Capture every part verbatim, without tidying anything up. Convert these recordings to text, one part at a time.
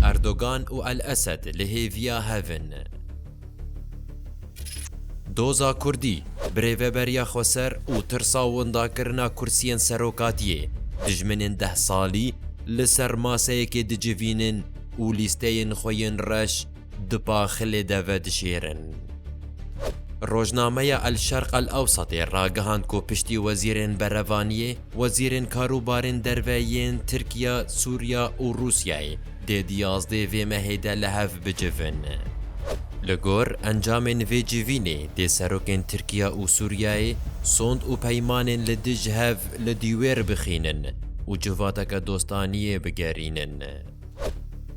Erdogan û El Esed li hêviya hev in. Doza Kurdî, birêveberiya xweser û tirsa windakirina kursiyên serokatiyê, dijminên deh salî li ser maseyekê dicivînin û lîsteyên xwe yên reş di paxilê de vedişêrin. Rojnameya El Şerq El Ewsatê ragihand ku piştî wezîrên berevaniyê, wezîrên karûbarên derve yên Tirkiye, Sûriye û Rûsyayê dê di yazdeh vê mehê de li hev bicivin. Li gor encamên vê civînê dê serokên Tirkiye û Sûriyeyê sond û peymanên li dij hev li dîwêr bixînin û civateke dostaniyê bigerînin.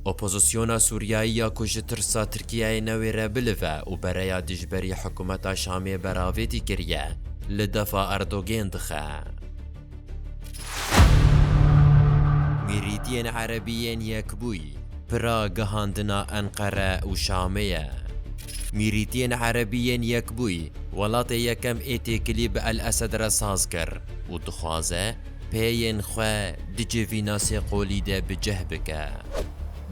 Opozisyona Sûriyayî ya ku ji tirsa Tirkiyeyê newêre bilive û bereya dijberî hikûmeta Şamê beravêtî kiriye, li defa Erdogên dixe. Mîrîtiyên Erebî yên Yekbûyî, pira gihandina Enqere û Şamê ye. Mîrîtiyên Erebî yên Yekbûyî, welatê yekem ê têkilî bi El Esed re saz kir û dixwaze peyên xwe di civîna sêqolî de bi cih bike.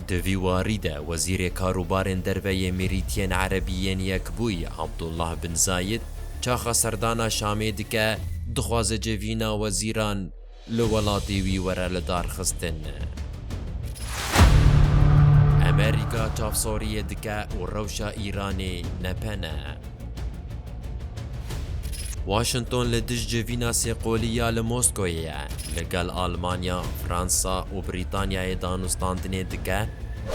Di vî warî de Wezîrê Karûbarên Derve yê Mîrîtiyên Erebî yên Yekbûyî Abdullah bin Zayed çaxa serdana Şamê dike, dixwaze civîna wezîran li welatê wî were lidarxistin. Amerîka çavsoriyê dike û rewşa Îranê nepene. Washington li dij civîna sêqolî ya li Moskoyê ye, li gel Almanya, Fransa û Brîtanyayê danûstandinê dike,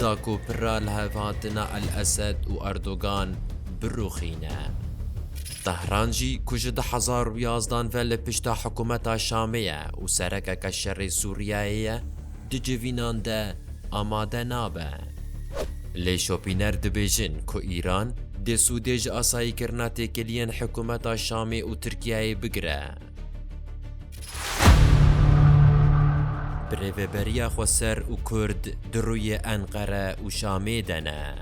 da ku pira lihevhatina El Esed û Erdogan birûxîne. Tehran jî ku ji du hezar û yazdan ve li pişta hikûmeta Şamê ye û serekeke şerê Sûriyeyê ye, di civînan de amade nabe. Lê şopîner dibêjin ku Îran dê sûdê ji asayîkirina têkiliyên hikûmeta Şamê û Tirkiyeyê bigire. Birêveberiya xweser û Kurd di rûyê Enqere û Şamê de ne.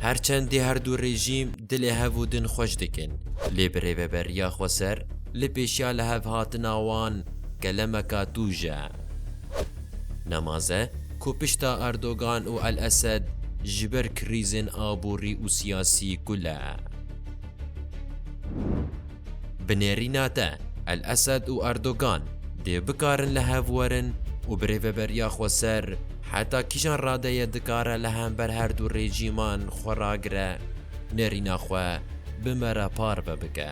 Her çendî her du rejîm dilê hev û din xweş dikin, lê birêveberiya xweser li pêşiya lihevhatina wan kelemeka tûj e. Nemaze ku pişta Erdogan û El Esed ji ber krîzên aborî û siyasî kule. Bi nêrîna te, El Esed û Erdogan dê bikarin li hev werin û birêveberiya xweser heta kîjan radeyê dikare li hember her du rejîman xwe ragire, nêrîna xwe bi me re parve bike.